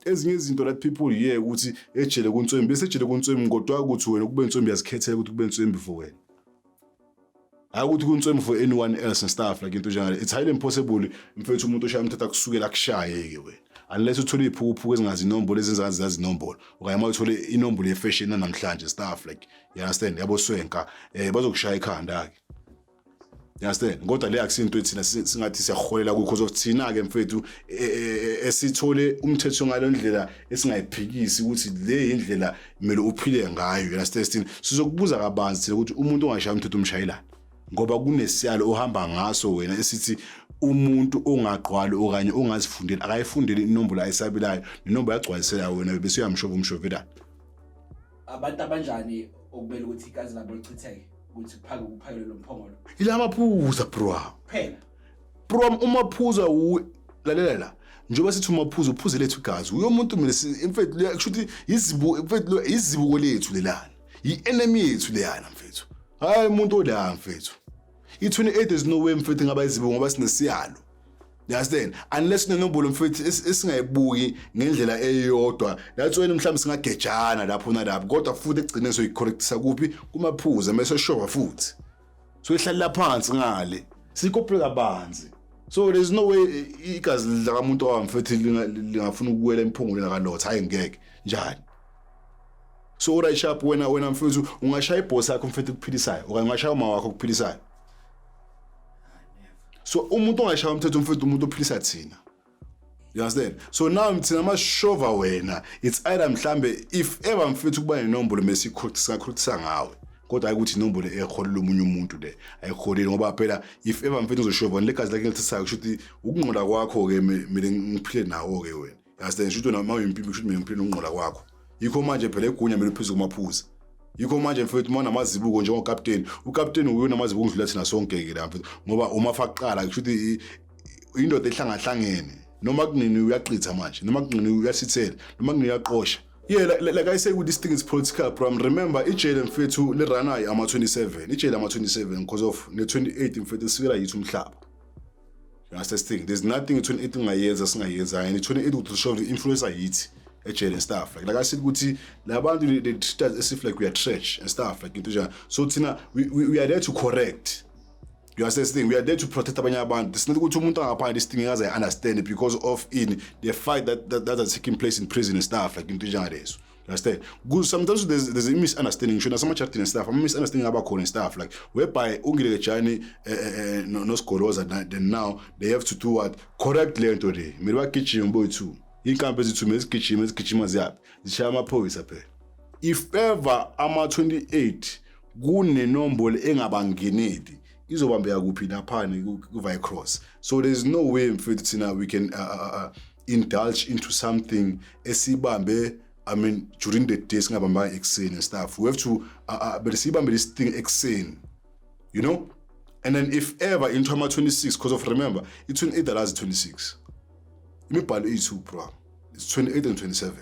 Ezinye izinto that people hear ukuthi ejele kunswembi, bese ejele kunswembi, kodwa ukuthi wena kube nswembi, uyazikhethela ukuthi kube nswembi for wena, hayi ukuthi kunswembi for anyone else and stuff like into njengale. It's highly impossible, mfethu, umuntu oshaya umthetho akusukela akushaye-ke wena, unless uthole iy'phukuphuku ezingazi inombolo, ezenza ngazi zazi inombolo, okanye uma uthole inombolo ye-fashion namhlanje, stuff like, you understand, yabo, swenka, bazokushaya ikhanda-ke, you understand? Kodwa le akusinto ethina singathi siyaholela kukho, because of thina-ke, mfethu, esithole umthetho ngalo ndlela esingayiphikisi ukuthi le indlela kumele uphile ngayo, you understand? Thina sizokubuza kabanzi thina ukuthi umuntu ongashaya umthetho umshayelani, ngoba kunesiyalo ohamba ngaso wena esithi umuntu ongagqwali okanye ongazifundeli akayifundeli inombolo ayisabelayo nenombolo agcwaliselayo wena, bese uyamshova, umshovelani. Abantu abanjani okumele ukuthi igazi labo lichitheke ukuthi kuphake kuphakelwe lo mphongolo? Ila maphuza, bro. Kuphela. Bro, umaphuza lalela la, njengoba sithi umaphuza uphuze lethu igazi, uyo muntu mina mfethu, kusho ukuthi izibuko, mfethu, izibuko lethu lelana, i-enemy yethu leyana, mfethu. Hayi, umuntu ola, mfethu, i-28, there's no way, mfethu, ngaba izibuko ngoba sinesiyalo, you understand? Unless nenombolo, mfethu, esingayibuki ngendlela eyodwa, that's when mhlawumbe singagejana lapho nalapho, kodwa futhi ekugcineni soyicorrectisa kuphi? Kumaphuza, mase shova futhi soyihlalela phansi ngale, sikophe kabanzi. So there's no way igazi lakamuntu owamfethu lingafuna ukuwela emphongolweni kalotha. Hayi, ngeke. Njani? So alright, sharp, wena mfethu, ungashaya ibhosi yakho, mfethu, kuphilisayo, okanye ungashaya uma wakho kuphilisayo? So umuntu ongashaya umthetho, mfethu, umuntu ophilisa thina, you understand? So now thina masishova wena, it's either mhlambe, if ever, mfethu, kuba nenombolo mase singakhulisa ngawe, kodwa hayi ukuthi inombolo eholela omunye umuntu, le ayiholeli, ngoba phela if ever, mfethu, uzoshova legazi lakhe ngilithathayo, kusho ukuthi ukungqola kwakho-ke mina ngiphile nawo-ke wena, you understand? Kusho ukuthi wena uma uyimpimpi, kusho ukuthi mina ngiphile nokungqola kwakho. Yikho manje phela igunya kumele uphezu kumaphuza. Yikho manje, mfethu, uma unamazibuko njengokapteni, ukapteni uye unamazibuko ukudlula thina sonke-ke la, mfethu, ngoba uma fakuqala, kusho ukuthi indoda ehlangahlangene, noma kunini uyaqitha manje, noma kunini uyasithela, noma kunini uyaqosha. Yeah, like I say, this thing is political, bro. Remember, ijele, mfethu, liranayo ama-27, ijele ama-27, because of ne-28, mfethu, isikela yithi umhlaba. You understand this thing? There's nothing i-28 ungayenza singayenza, and i-28 ukuthi show the influencer yithi ejele and stuff like I said ukuthi labantu, they treat us as if like we are trash and stuff like into njalo. So thina we are there to correct, you understand this thing? We are there to protect abanye abantu. It's not ukuthi umuntu angaphandle this thing engaze understand it because of in the fight that are taking place in prison and stuff like into njengalezo, you understand? Sometimes there's a misunderstanding ngisho nasemajardini and stuff, ama-misunderstanding abakhona and stuff like whereby ungilekejani nosigoloza, then now they have to do what? Correct le nto le. Kumele bagijime boyi-two, iy'nkampi ezithu mele zigijime, zigijima ziyaphi? Zishaya amaphoyisa phela. If ever ama-28 kunenombolo engabangeneli, izobambeka kuphi? Laphana ku-Vicross. So there's no way, mfethu, thina we can indulge into something esibambe, I mean, during the day, singabambanga ekuseni and stuff. We have to but siyibambe this thing ekuseni, you know? And then if ever into ama-26, because of, remember, i-28 alazi 26, imibhalo eyi-2, bro, it's 28 and 27,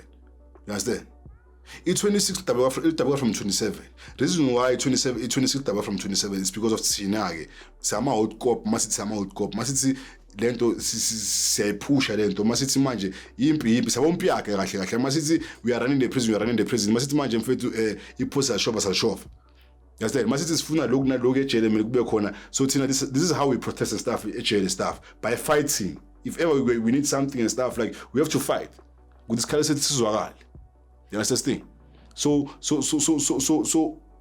you understand? I-26 idabuka from 27. Reason why i-27, i-26 idabuka from 27 is because of thina-ke siyama-hot cop. Masithi siyama-hot cop, masithi lento siyayiphusha lento, masithi manje impi, impi sabompi yakhe kahle kahle. Masithi we are running the prison, we are running the prison. Masithi manje, mfethu, iphosa yashova, sashova, you understand? Masithi sifuna lokhu nalokhu ejele kumele kube khona. So thina this is how we protest and stuff ejele stuff, by fighting. If ever we need something and stuff like, we have to fight ukuthi isikhala sethu sizwakale, you understand this thing? So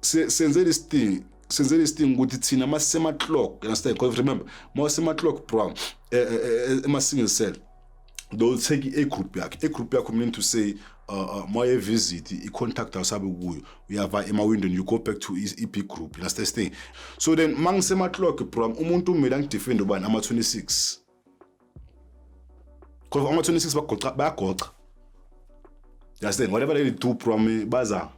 senze this thing, senze this thing ukuthi thina masisema-clock, you understand? Because remember, masisema-clock, bro, ema-single cell, they'll take i-group yakhe, i-group yakho, meaning to say maye visit i-contact awusabe kuyo, uyava emawindweni, you go back to i-big group, you understand this thing? So then mangisema-clock, bro, umuntu umele angidefend ubani? Ama-26, because ama-26 bagoca, bayagoca, you understand? Whatever they do, bro, baza,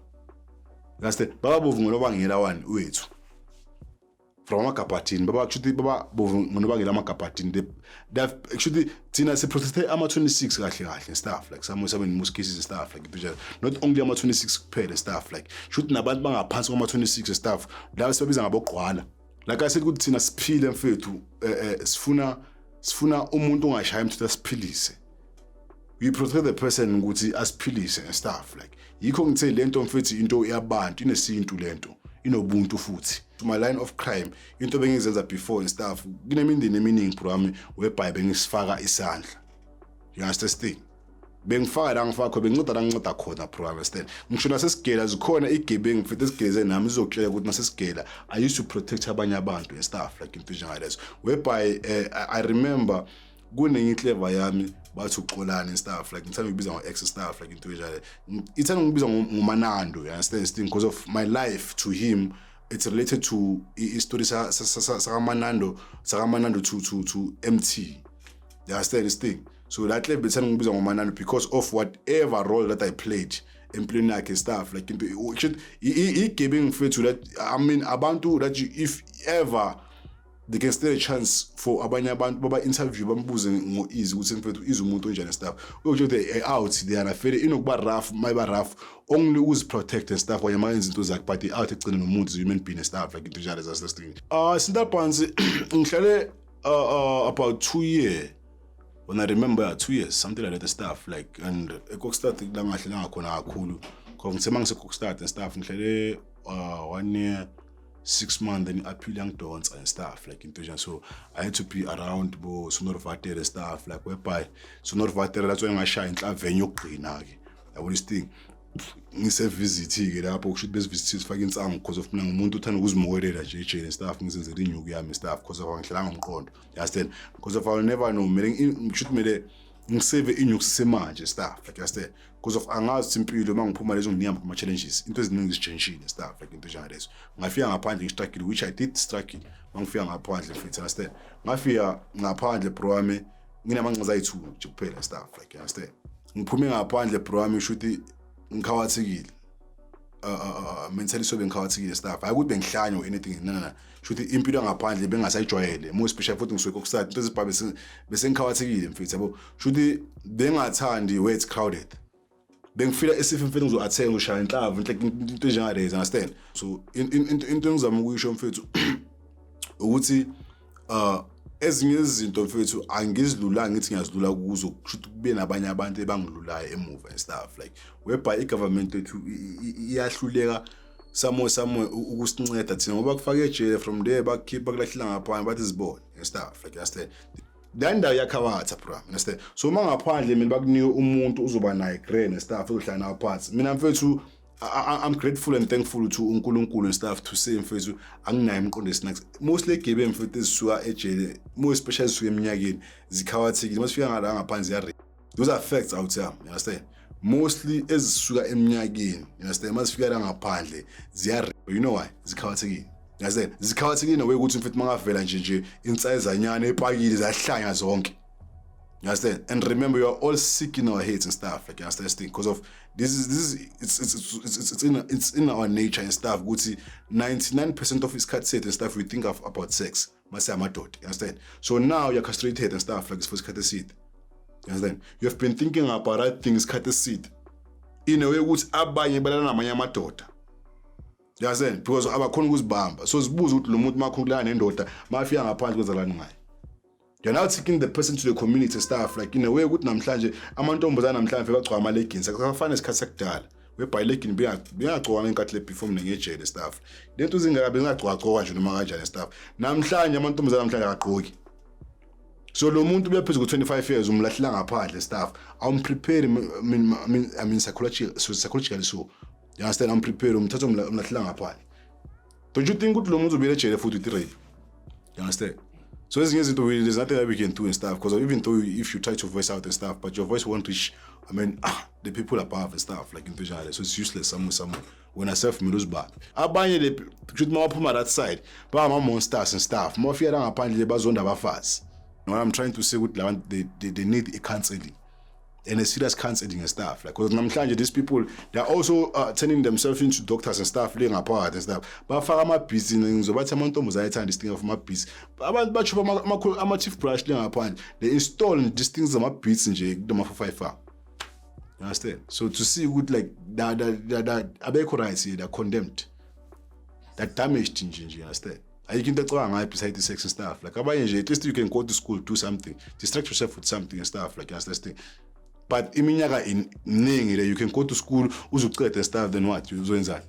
you understand? Bababovu ngonobangela wani wethu from amagabhathini, baba, kushuthi bababovu ngonobangela amagabhathini. They have kushuthi thina siprotecte ama-26 kahle kahle and stuff like some in most cases and stuff like it, not only ama-26 kuphela and stuff like, shuthi nabantu bangaphansi kwama-26 and stuff laba sibabiza ngabogqwala. Like I said ukuthi thina siphile, mfethu, sifuna umuntu ongashaya umthetho asiphilise. We protect the person ukuthi asiphilise and stuff. Like, yikho ngithe lento, mfethu, into yabantu inesintu, lento inobuntu futhi. My line of crime, into bengizenza before and stuff, kunemindeni eminingi, bro wami, whereby bengisifaka isandla, you understand? Bengifaka la ngifaka khona, benginceda la nginceda khona, bro, understand? Ngisho nasesigela zikhona igebengu, mfethu, esigeze nami izokutshela ukuthi nasesigela I used to protect abanye abantu and stuff, like into njengalezo, whereby I remember kunenye i-clever yami, bathi uXolani and stuff, like ngithanda ukubiza ngo-ex and stuff, like into enjalo. Ithanda ukubiza ngoManando, you understand this thing? Because of my life to him, it's related to i-story sakaManando to MT, you understand this thing? So that level bethanda ngibiza ngoManando because of whatever role that I played empilweni yakhe and stuff, like into igebengu, mfethu, that, I mean, abantu that you, if ever they can still a chance for abanye abantu baba interview, bambuze ngo-Easy ukuthi, mfethu, Easy umuntu onjani and stuff, uyokutshela ukuthi out there nafele inokuba rough, mayiba rough only ukuzi-protect and stuff kanye mayenza into zakhe, but out egcine nomuntu is a human being and stuff, like into njalo zas thing. Sintaphansi ngihlale about 2 year when I remember, 2 years, something like that stuff, like, and eKokstad la ngahlelanga khona kakhulu, because ngithe mangise-Kokstad and stuff, ngihlele 1 year 6 months, then i-appeal yangidonsa and stuff, like into njalo. So I had to be around bo Sonorvater and stuff, like whereby Sonorvater, that's when ngashaya inhlavenye yokugcina-ke, yabo, this thing. Ngise-visit-ke lapho, kusho ukuthi besi-visit sifake insangu, because of mina ngumuntu othanda ukuzimokelela nje ejele and stuff, ngizenzela inyuku yami and stuff, because of angihlelanga umqondo, you understand? Because of I will never know, kumele kusho ukuthi kumele ngiseve inyuku sisemanje stuff, like, you understand? Because of angazi ukuthi impilo uma ngiphuma lezo nginingi ama-challenges, into eziningi zitshentshile stuff, like into njengalezo. Ngafika ngaphandle ngi-struggle, which I did struggle uma ngifika ngaphandle, mfethu, understand? Ngafika ngaphandle, bro wami, nginamanxeba ayi-2 nje kuphela stuff, like, you understand? Ngiphume ngaphandle, bro wami, sho ukuthi ngikhawathekile mentally, so bengikhawathekile stuff. Hayi ukuthi bengihlanya or anything, no, no, no. Sho ukuthi impilo yangaphandle bengasayijwayele, more especially futhi ngisuke kokusada into ezibha bese ngikhawathekile, mfethu, yabo. Sho ukuthi bengathandi where it's crowded, bengifila esifo, mfethu, ngizo-athenga ngishaya inhlavu into enjengalezi, understand? So into engizama ukuyisho, mfethu, ukuthi ezinye izinto, mfethu, angizilulanga, ngithi ngiyazilula kuzo, kusho ukuthi kube nabanye abantu ebangilulayo emuva and stuff, like whereby i-government yethu iyahluleka somewhere ukusinceda thina, ngoba kufake ejele, from there bakukhipha, bakulahlela ngaphandle, bathi zibone and stuff, like, understand? Le ndawo iyakhabatha, bro, understand? So uma ngaphandle mina bakunike umuntu uzoba naye grand and stuff, uzohlala nawe phansi. Mina, mfethu, I'm grateful and thankful to uNkulunkulu and stuff to say, mfethu, anginayo imiqondo esinaks. Mostly egebengu, mfethu, ezisuka ejele, more especially ezisuka eminyakeni, zikhawathekile masifika ngala ngaphandle, ziya. Those are facts out here, you understand? Mostly ezisuka eminyakeni, you understand, masifika la ngaphandle ziya. You know why? Zikhawathekile, you understand? Zikhawathekile nawe ukuthi, mfethu, mangavela nje insayizanyana epakile, zahlanya zonke. You understand? And remember, you are all sick in our heads and stuff. Like, you understand this thing? Because of this is it's in our nature and stuff. Ukuthi 99% of isikhathi sethu and stuff, we think of about sex. Mase amadoda. You understand? So now you're castrated and stuff, like, it's for isikhathi eside. You understand? You have been thinking about that thing isikhathi eside. In a way ukuthi abanye balala namanye amadoda. You understand? Because abakhona ukuzibamba. So zibuza ukuthi lo muntu makhona kulala nendoda, mafika ngaphandle kwenzalani ngaye. You're now taking the person to the community stuff, like in a way ukuthi namhlanje amantombazane namhlanje bagcoka ama-leggings, akusafani nesikhathi sakudala whereby legging bengagcoka ngenkathi le before mina ngejele stuff, lento zingaka bengagcokagcoka nje noma kanjani stuff. Namhlanje amantombazane namhlanje akagqoki. So lo muntu ubuya phezu ku-25 years, umlahlela ngaphandle stuff, awum-prepare, I mean psychologically, so psychologically, so you understand, am-prepare, umthatha umlahlela ngaphandle. Don't you think ukuthi lo muntu ubuyele ejele futhi with rape? You understand? So ezinye izinto, there's nothing that we can do and stuff, because even though if you try to voice out and stuff, but your voice won't reach, I mean, the people above and stuff, like into njalo. So it's useless somewhere wena self kumele uzibambe. Abanye le kusho ukuthi mabaphuma that side bangama-monsters and stuff, mabafika la ngaphandle bazonda abafazi. What I'm trying to say ukuthi labantu they need a counseling and a serious counseling and stuff, like, because namhlanje these people, they are also turning themselves into doctors and stuff le ngaphakathi and stuff, bafaka amabhizi. Ngizobathi amantombazane ayethanda this thing of amabhizi, abantu bachupa ama-toothbrush le ngaphandle, they install these things, ama-beads nje kulama 4 5 abo, you understand? So to see ukuthi like that abekho right here, they're condemned, they're damaged nje, you understand? Ayikho into ecabanga ngayo beside the sex and stuff. Like abanye nje, at least you can go to school, do something, distract yourself with something and stuff, like, you understand this thing? But iminyaka iningi le, you can go to school uzucede and stuff, then what, uzoyenzani?